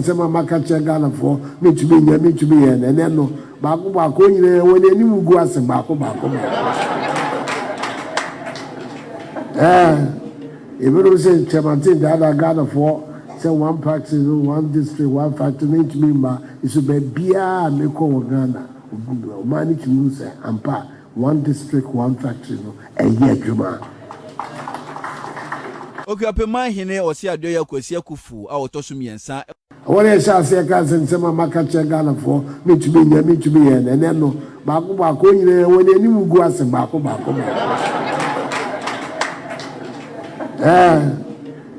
nsɛm a maka kyerɛ Ghanafoɔ mentumi nyɛ mentumi yɛ no ɛnɛ no baako baako nyinaa wɔn anim gu ase baako baako baako. Ɛɛ ebinom sɛ Kyerematen daadaa Ghanafoɔ sɛ one party no one district one factory mentumi mma nso baabiara a mekɔ wɔ Ghana ɔman no tumi hu sɛ ampa one district one factory no ɛyɛ adwuma. Okuapeman hene Ɔseadoɛyɛ Kwasi Akuffo a ɔtɔ so mmiɛnsa. Wɔn a ɛhyɛ aseɛ ka sɛ nsɛm a maka kyerɛ Ghanafoɔ mentumi nyɛ mentumi yɛ no ɛnɛ no baako baako nyinaa wɔn anim gu ase baako baako baako. Ɛɛ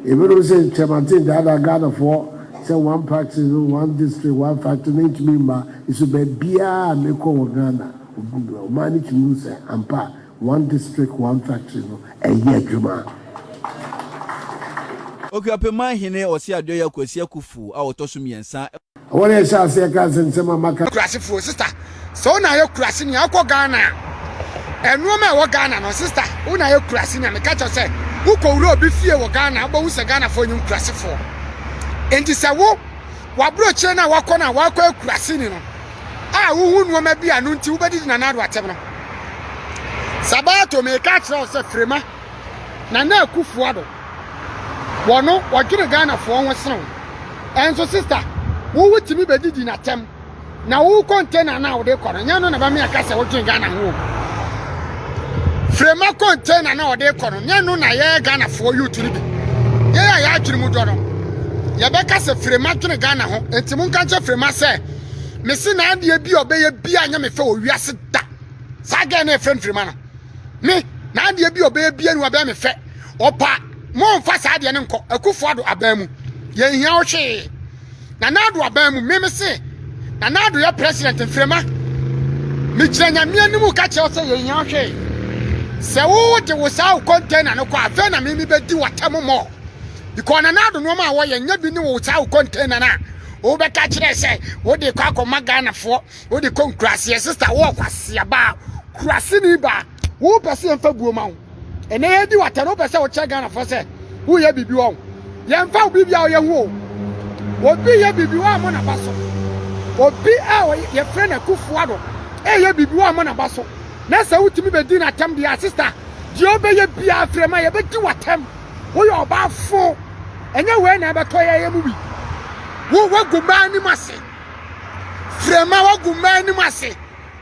ebinom sɛ Kyerematen daadaa Ghanafoɔ sɛ one party no one district one factory mentumi mma nso baabiara a mekɔ wɔ Ghana ɔman no tumi hu sɛ ampa one district one factory no ɛyɛ adwuma. Okuapeman hene Ɔseadoɛyɛ Kwasi Akuffo a ɔtɔ so mmiɛnsa. Wɔn a ɛhyɛ aseɛ ka sɛ nsɛm a maka. Kurasefoɔ sister sɛ wo na ayɛ kurase ni akɔ Ghana a ɛnoɔma ɛwɔ Ghana no sister wo na ayɛ kurase ni a meka kyerɛ sɛ wokɔ wura obi fie wɔ Ghana wobɛhu sɛ Ghanafoɔ nyɛ nkurasefoɔ enti sɛ wo waburokyire no a wakɔ no a wakɔ akurase ni no a wohu nnoɔma bi a no nti wobɛdidi Nana Addo atɛm no Sabato meka kyerɛ wo sɛ Frema Nana Akufo Addo wɔno wɔdwene Ghanafoɔ ho sene wo ɛnso sister wo wotumi bɛdidi n'atɛm na wo container no a wode kɔ no nyɛ no na bɛme aka sɛ wodwene Ghana ho o Frema container no a wɔde kɔ no nyɛ no na yɛ Ghanafoɔ youth no bi yɛyɛ a yɛadwene mu dɔ no yɛbɛka sɛ Frema dwene Ghana ho nti monka nkyɛ Frema sɛ mese n'adeɛ bi a ɔbɛyɛ bi a nyɛ me fɛ wɔ wiase da saa gɛɛ no ɛfrɛ mfirima no me n'adeɛ bi a ɔbɛyɛ bia ni ɔbɛyɛ me fɛ ɔpa momfa saa adeɛ no nkɔ akufo ado aban mu yɛnhia wo hwee na n'ado aban mu me me se na n'ado yɛ president mfirima megyina nyame anim ka kyerɛ sɛ yɛnhia wo hwee sɛ wo de wo saa wo container no kɔ afei na me mebɛdi w'atam mmɔ because na n'ado nneɛma a wɔyɛ nyɛ bi ne wo saa wo container no a wobɛka kyerɛ sɛ wode kɔ akɔma ghanafoɔ wode kɔ nkuraseɛ sista wowɔ kwasea baa kuraseni baa wopɛ sɛ yɛmfa buo ma wo ɛnɛ yɛdi watɛ no wopɛ sɛ wokyerɛ ghanafoɔ sɛ woyɛ biribi wɔ wo yɛmfa wo biribi a woyɛ ho o obi yɛ biribi wɔ amɔ naba so obi a yɛfrɛ no akufoɔ do ɛyɛ biribi wɔ amɔ naba so na sɛ wotumi bɛdi no atɛm deɛ sista deɛ wobɛyɛ biara frɛ ma yɛbɛdi watɛm woyɛ ɔbaa fo ɛnyɛ wei na ɛbɛtɔ yɛyɛ mu bi wo wagu mmaa anim ase Frema wagu mmaa anim ase.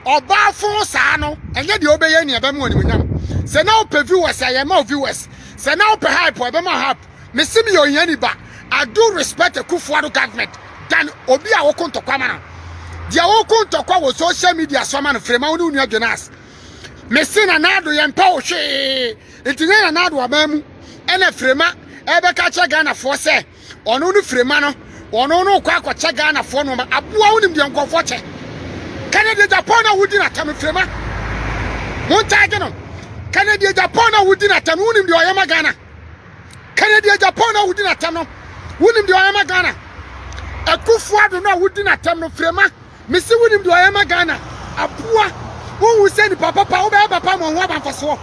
Ɔbaa fo saa no, ɛnyɛ deɛ wobɛyɛ ni ɛbɛma onimuonyam. Sɛ na wopɛ viewers a, yɛma wo viewers. Sɛ na wopɛ hype a, ɛbɛma hype. Mese meyɛ ohiani ba. I do respect Akufo-Addo government than obi a woko ntɔkwa ma no. Deɛ woko ntɔkwa wɔ social media so ama no, Frema wo ne wo nua Jonas. Mese Nana Addo yɛmpɛ wo hwee. Nti nyɛ Nana Addo aban mu ɛna Frema ɛbɛka kyerɛ Ghanafoɔ sɛ Ɔno no firima no ɔno no kɔ akɔkyɛ Ghanafoɔ nnoɔma aboa wonim deɛ nkurɔfoɔ kyɛ Kennedy Agyapong na wodi n'atam firima montaage no Kennedy Agyapong na wodi n'atam wonim deɛ ɔyɛ ma Ghana Kennedy Agyapong na wodi n'atam no wonim deɛ ɔyɛ ma Ghana Akufo Addo no a wodi n'atam no firima Mese wonim deɛ ɔyɛ ma Ghana aboa wohu sɛ nipa papa wobɛyɛ papa ma ho aba mfasoɔ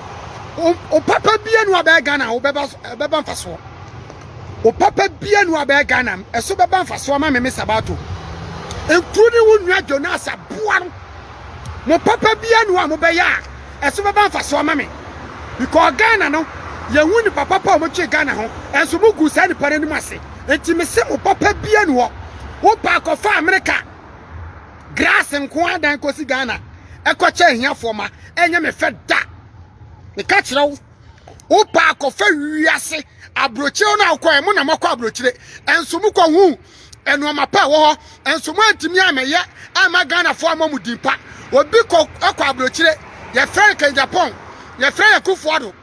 o papa bia nu abɛyɛ Ghana wobɛba ɛbɛba mfasoɔ o papa bia nu abɛyɛ Ghana ɛso bɛba mfasoɔ ma meme sabato nkuru ne wo nua Jonas aboa no mo papa bia nu a mobɛyɛ a ɛso bɛba mfasoɔ ma me because Ghana no yɛhu nipa papa a wɔtwe Ghana ho ɛnso mo gu saa nipa no anim ase nti mese mo papa bia nu hɔ Wopɛ akɔfa Amerika grass nko adan kɔsi Ghana ɛkɔkyɛ ahiafoɔ ma ɛnyɛ me fɛ da. Meka kyerɛ wo, wopɛ akɔfa wiase aburokyire no a wokɔɛ mo na moakɔ aburokyire ɛnso mokɔ hu nneɛma pa ɛwɔ hɔ ɛnso moantumi amɛyɛ ama Ghanafoɔ ama mo din pa. Obi kɔ ɛkɔ aburokyire yɛfrɛ no Ken Japan yɛfrɛ no Akufo-Addo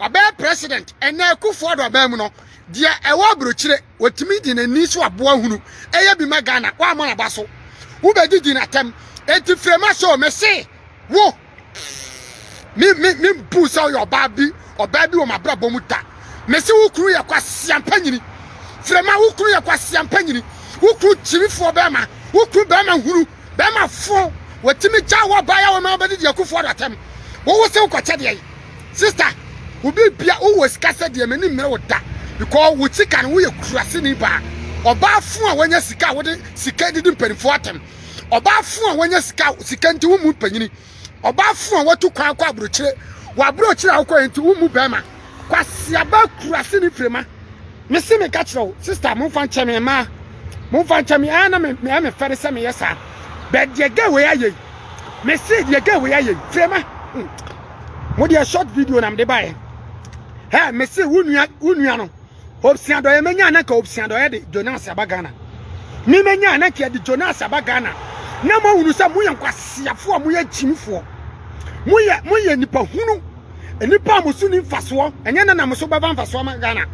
ɔbɛyɛ president ɛnɛ Akufo-Addo abɛn mu no deɛ ɛwɔ aburokyire Wɔtumi de n'ani so aboa hunu ɛyɛ bi ma Ghana woammɔ n'aba so wobɛdidi n'atɛm enti frema so mese wo me me me mbu sɛ ɔyɛ ɔbaa bi ɔbaa bi wɔ m'abrabɔ mu da mese wo kunu yɛ kwasia nyini frema wo kunu yɛ kwasia nyini wo kunu kyimifoɔ bɛrima wo kunu bɛrima hunu bɛrima fo wɔtumi gya wɔ ɔbaa yɛ wɔma wobɛdidi akufoɔ do atɛm wowo se wokɔkyɛ deɛ yi Sister, obi bia wowɔ sika sɛ deɛ m'ani mmere wo da because wo sika no woyɛ kuraseni baa. Ɔbaa fo a wanya sika a wode sika didi mpanimfoɔ atɛm. Ɔbaa fo a wanya sika sika nti wo mu panyini. Ɔbaa fo a watu kwan kɔ aburokyire. Wɔ aburokyire a wokɔ nti wo mu bɛrima. Kwasiaba kurase ne firema. Mese meka kyerɛ wo sister momfa nkyɛ me mmaa. Momfa nkyɛ me ɛɛ na me me me fɛre sɛ meyɛ saa. But deɛ girl wei ayɛ yi. Mese deɛ girl wei ayɛ yi firema. Hmm. Mo deɛ short video na mede baeɛ. Hɛ mese wo nua wo nua no. Hobson Adɔeɛ menya na nka Hobson Adɔeɛ de Jonas aba Ghana. Me menya na nka yɛde Jonas aba Ghana. Na moahunu sɛ moyɛ nkwaseafoɔ a moyɛ gyimifoɔ. Moyɛ moyɛ nipa hunu. Nnipa a mo so ni mfasoɔ. Ɛnyɛ na na mo so bɛfa mfasoɔ ama Ghana.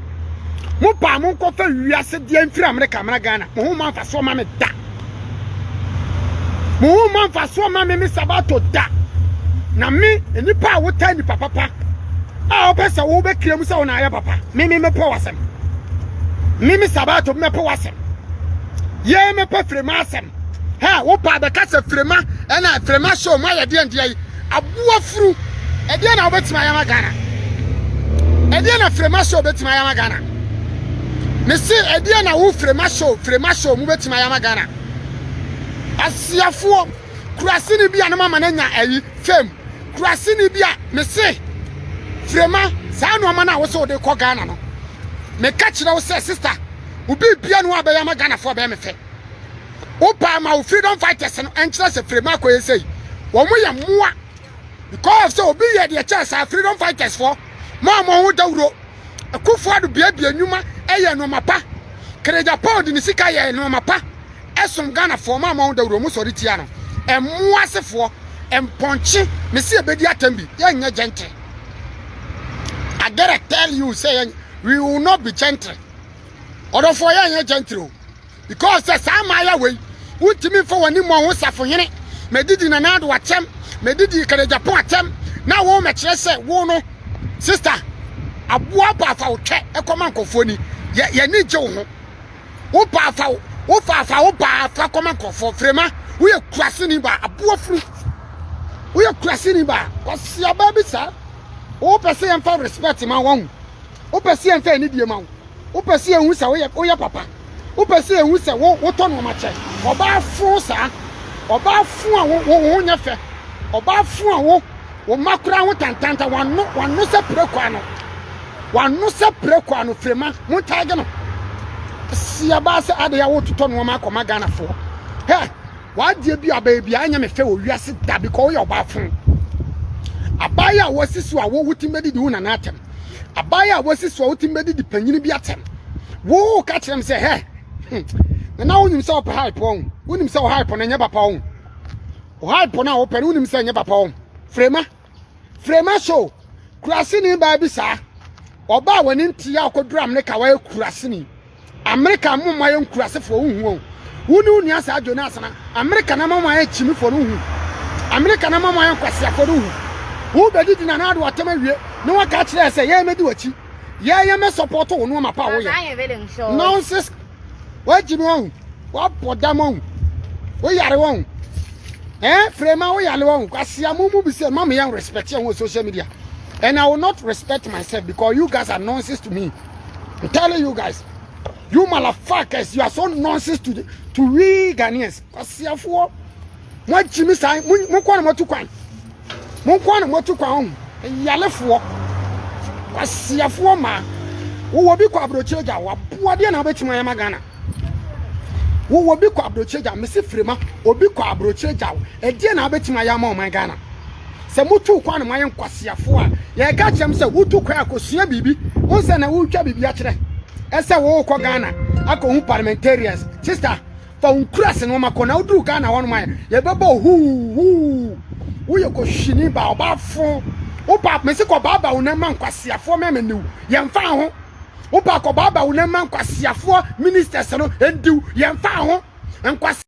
Mo paa mo nkɔfa wiase deɛ mfiri Amerika mmra Ghana. Mo ho mma mfasoɔ ma me da. Mo ho mma mfasoɔ ma me me sabato da. Na me nnipa a wotaa nipa papa a wopɛ sɛ wobɛkira mu sɛ wo na ayɛ papa me me mɛpɛ w'asɛm me me sabato mɛpɛ w'asɛm yɛ mɛpɛ firima asɛm hɛ wopɛ abɛka sɛ firima ɛna firima show mu ayɛ deɛ ndeɛ yi aboa furu ɛdeɛ na wobɛtumi ayɛ ma Ghana ɛdeɛ na firima show bɛtumi ayɛ ma Ghana me se ɛdeɛ na wo firima show firima show mu bɛtumi ayɛ ma Ghana asiafoɔ kurasini bi a no mama no anya ayi fame Kuraseni bi a mese Frema saa nnoɔma no a wose wode kɔ Ghana no meka kyerɛ wo sɛ sister wo biribia no a bɛyɛ ama Ghanafoɔ bɛyɛ me fɛ wo paa ma wo freedom fighters no ɛnkyerɛ sɛ Frema akɔyɛ sei wɔn yɛ mmoa because sɛ obi yɛ deɛ kyɛn saa freedom fighters foɔ mo a mo ho dawuro Akufo Addo biabia nnwuma ɛyɛ nnoɔma pa Kereja Paul de ne sika yɛ nnoɔma pa ɛsom Ghanafoɔ mo a mo ho dawuro mo sɔre tia no mmoa asefoɔ mpɔnkye mesi ebedi atɛm bi yɛnyɛ gentle I gotta tell you say yɛn we will not be gentle ɔdɔfoɔ yɛnyɛ gentle o because sɛ saa mmaayɛ wei wontumi mfa wɔn anim ho safohene mɛdidi Nana Addo atɛm mɛdidi Kɛnɛgyapɔn atɛm na wo mɛkyerɛ sɛ wo no sister aboa ba afa wo twɛ ɛkɔma nkɔfoɔ ni yɛ yɛni gye wo ho Wo paa fa wo wo faa fa wo baa fa kɔma nkurɔfoɔ firema woyɛ kuraseni baa aboa funu woyɛ kuraseni baa kwasiabaa bi saa wopɛ sɛ yɛmfa respect ma wɔn wopɛ sɛ yɛmfa anidie ma wo wopɛ sɛ yɛhu sɛ woyɛ woyɛ papa wopɛ sɛ yɛhu sɛ wo wotɔ nneɛma kyɛ ɔbaa fo saa ɔbaa fo a wo wo ho nyɛ fɛ ɔbaa fo a wo wo mma koraa ho tantanta wano wano sɛ preko ano Wano sɛ preko ano frema mo ntaage no siabaa sɛ ade a wototɔ nneɛma akɔma Ghanafoɔ hɛ wadeɛ bi abɛyɛ bi anyɛ me fɛ wɔ wiase da bi kɔ woyɛ ɔbaafo abaayɛ a wɔasi so a wo wotim bɛdidi wo nana atɛm abaayɛ a wɔasi so a wotim bɛdidi panyini bi atɛm wo ka kyerɛ m sɛ hɛ hmm, na wonim sɛ wɔpɛ hype wɔn wonim sɛ wɔ hype no ɛnyɛ papa wɔn wɔ hype no a wopɛ no wonim sɛ ɛnyɛ papa wɔn frema Frema show, kuraseni baa bi saa. Ɔbaa w'ani nte a ɔkɔduru Amerika wayɛ kuraseni. Amerika mo mma yɛ nkurasefoɔ wohu wɔn. Wo ne wo nua saa Jonas na Amerika na ma mo ayɛ kyimifoɔ no wohu. Amerika na ma mo ayɛ nkwaseafoɔ no wohu. Wo bɛdidi na na ade watam awie na waka akyerɛ sɛ yɛn mɛdi w'akyi. Yɛn yɛn mɛ support wo nneɛma pa a woyɛ. Nonsense. Wagyi me wahu. Wabɔ dam wahu. Woyare wahu. Eh, Frema woyare wahu. Kwasia mo mu bi sɛ ma me yɛn respect yɛn wɔ social media. And I will not respect myself because you guys are nonsense to me. I'm telling you guys. You motherfuckers, you are so nonsense to the, to we Ghanaians. Kwasiafoɔ. Mo agyi me saa mo mo kɔ na mo atu kwan. Mo nko na mo atu kwan ho. Yalefoɔ. Kwasiafoɔ maa. Wowɔ bi kɔ aburokyire gya waboa deɛ na wobɛtumi ayɛ ma Ghana. Wowɔ bi kɔ aburokyire gya mesi firima obi kɔ aburokyire gya ɛdeɛ na wobɛtumi ayɛ ama ɔman Ghana. Sɛ motu kwan na moayɛ nkwasiafoɔ a yɛka kyerɛ m sɛ wotu kwan akɔsua biribi wo sɛ na wotwa biribi akyerɛ ɛsɛ wokɔ Ghana akɔhu parliamentarians sister Fa wo nkurase nneɛma kɔ na woduru Ghana hɔ nom a yɛbɛbɔ wo huu huu. Woyɛ kɔhwini ba ɔbaafo. Wopa mese kɔ baaba wo nan ma nkwaseafoɔ mɛmɛ niw yɛmfa ho. Wopa kɔ baaba wo nan ma nkwaseafoɔ ministers no ndiw yɛmfa ho. Nkwase.